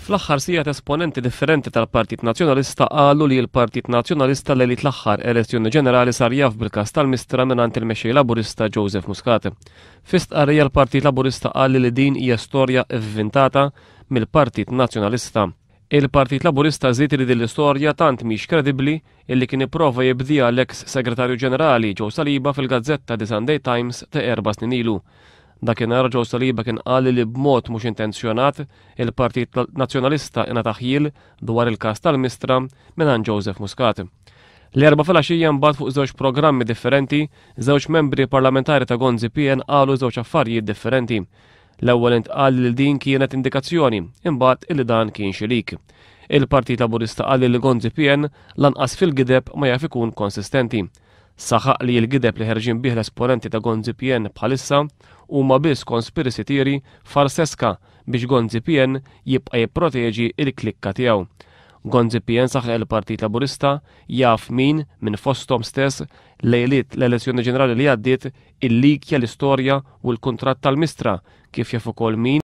Fl-aħħar sigħat esponenti differenti tal-Partit Nazzjonalista qalu li l-Partit Nazzjonalista lejliet l-aħħar elezzjoni ġenerali sar jaf bil-każ tal-Mistra mingħand il-Mexxej Laburista Joseph Muscat. Fi stqarrija l-Partit Laburista qal li din hija storja vvintata mill-Partit Nazzjonalista. Il-Partit Laburista żied li din l-istorja tant mhix kredibbli illi kien ipprova jibdiha l-eks Segretarju Ġenerali Joe Saliba fil-gazzetta The Sunday Times ta' erba' snin ilu. Dakinhar Joe Saliba kien qal li b'mod mhux intenzjonat il-Partit Nazzjonalista ingħata ħjiel dwar il-każ tal-Mistra mingħand Joseph Muscat. L-Erbgħa filgħaxija mbagħad fuq żewġ programmi differenti, żewġ membri parlamentari ta' Gonzi PN qalu żewġ affarijiet differenti. L-ewwel intqal li din kienet indikazzjoni, imbagħad illi dan kien xi leak. Il-Partit Laburista qal li Gonzi PN lanqas fil-gideb ma jaf ikun konsistenti. Saħaq li l-gideb li ħerġin bih l-esponenti ta' Gonzi PN bħalissa huma biss conspiracy theory farseska biex Gonzi PN jibqa' jipproteġi l-klikka tiegħu. Gonzi PN saħaq il-Partit Laburista jaf min minn fosthom stess lejliet l-elezzjoni ġenerali li għaddiet illikja l-istorja u l-kuntratt tal-Mistra, kif jaf ukoll min.